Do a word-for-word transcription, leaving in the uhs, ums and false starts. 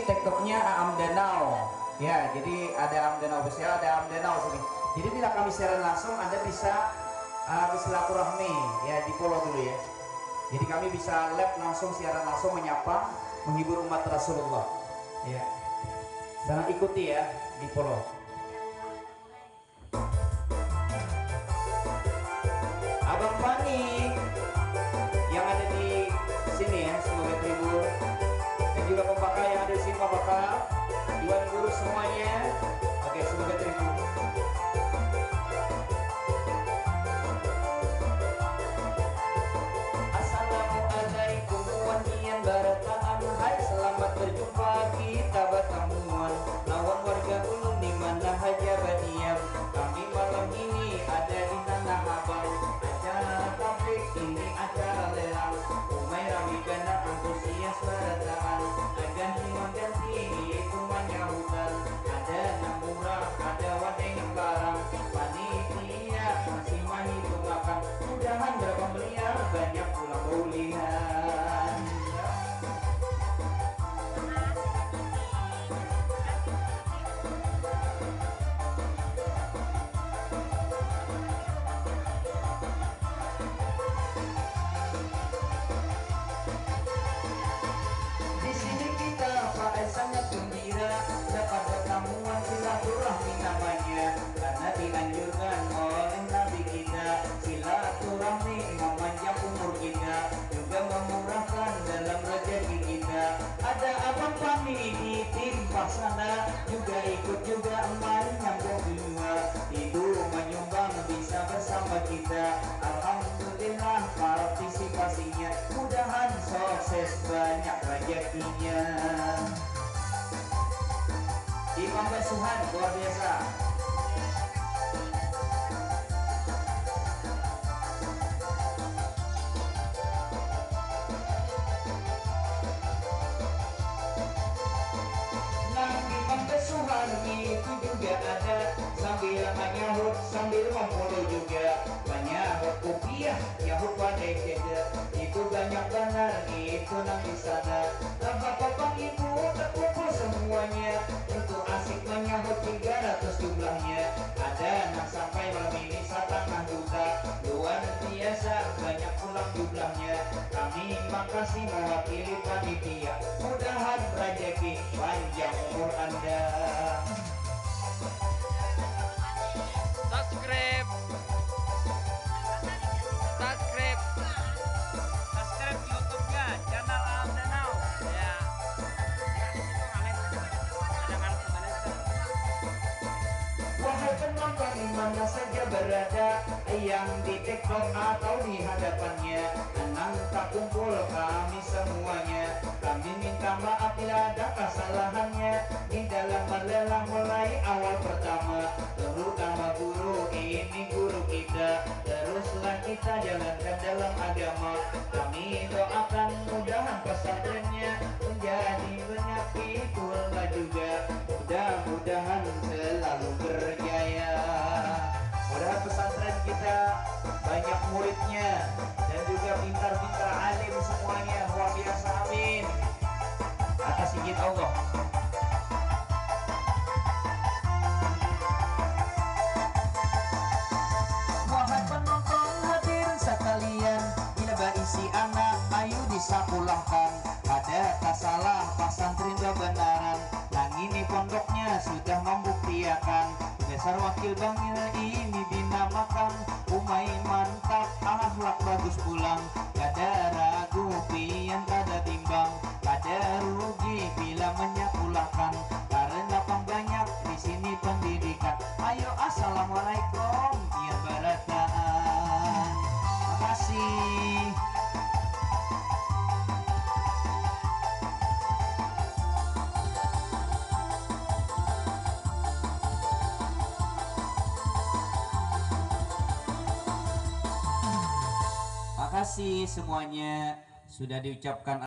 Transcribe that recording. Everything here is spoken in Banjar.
TikToknya Aam Danau. Ya, jadi ada Aam Danau Official, ada Aam Danau sini. Jadi bila kami siaran langsung, Anda bisa uh, bersilaturahmi ya di Polo dulu ya. Jadi kami bisa live langsung, siaran langsung, menyapa, menghibur umat Rasulullah. Ya. Sana ikuti ya di Polo. Abang Fani yang ada di sini ya, semoga terhibur. Dan juga Pembaka yang ada di sini, Pembaka, Iwan Guru semuanya. Oke, semoga terhibur. Assalamualaikum, wan nian barataan. Hai, selamat berjumpa, kita batamuan. Lawan warga ulun di mana haja badiam. Kami malam ini ada di Tanah Abang. Acara tablik ini acara lelang. Umai rami banar, antusias barataan. Ganti mangganti itu manyahutan. Ada nang murah, ada wan nang larang. Panitia masih mahitungakan. Mudahan berapa miliar, banyak pulang baulihan. Di sini kita, Pak, sangat gembira dapat bertamuan, silaturahmi namanya, karena dianjurkan oleh Nabi kita. Silaturahmi memanjang umur kita, juga memurahkan dalam rezeki kita. Ada Abang Fani di timpah sana, juga ikut juga menyambung jua. Itu menyumbang bisa bersama kita. Alhamdulillah partisipasinya. Mudahan sukses banyak rezekinya. Imam Basuhan luar biasa. Nang di Imam Basuhan itu juga ada, sambil menyahut sambil memfollow juga. Menyahut kupiah, nyahut pandai keda. Itu banyak banar itu nang di sana. Bapak-bapak, ibu, terkumpul semuanya. Itu asik menyahut tiga ratus jumlahnya. Ada nang sampai malam ini satangah juta. Luar biasa banyak pulang jumlahnya. Kami makasih mewakili panitia. Mudahan rezeki panjang umur Anda. Subscribe. Subscribe. Subscribe YouTube-nya, channel Alam Danau. Ya. Wahai penonton di mana saja berada, yang di TikTok atau di hadapannya, nang takumpul kami semuanya. Kami minta maaf bila ada kesalahannya di dalam melelang mulai awal pertama, terutama guru ini guru kita. Teruslah kita jalankan dalam agama. Kami doakan mudahan pesantrennya menjadi banyak fiturnya juga. Mudah-mudahan selalu berjaya. Mudahan pesantren kita banyak muridnya dan juga pintar-pintar alim semuanya. Luar biasa, amin. Atas izin Allah. Wahai penonton hadirin sekalian, bila baisi anak ayu disakulahkan. Kada tasalah pasantren babanaran. Nang ini pondoknya sudah membuktiakan. Dasar wakil bangil ini dinamakan. Umai mantap, akhlak bagus pulang. Kada ragu pian kada bimbang. Kada rugi bila menyekulahkan. Karena pang banyak di sini pendidikan. Ayo, assalamualaikum pian barataan. Makasih. Makasih semuanya sudah diucapkan.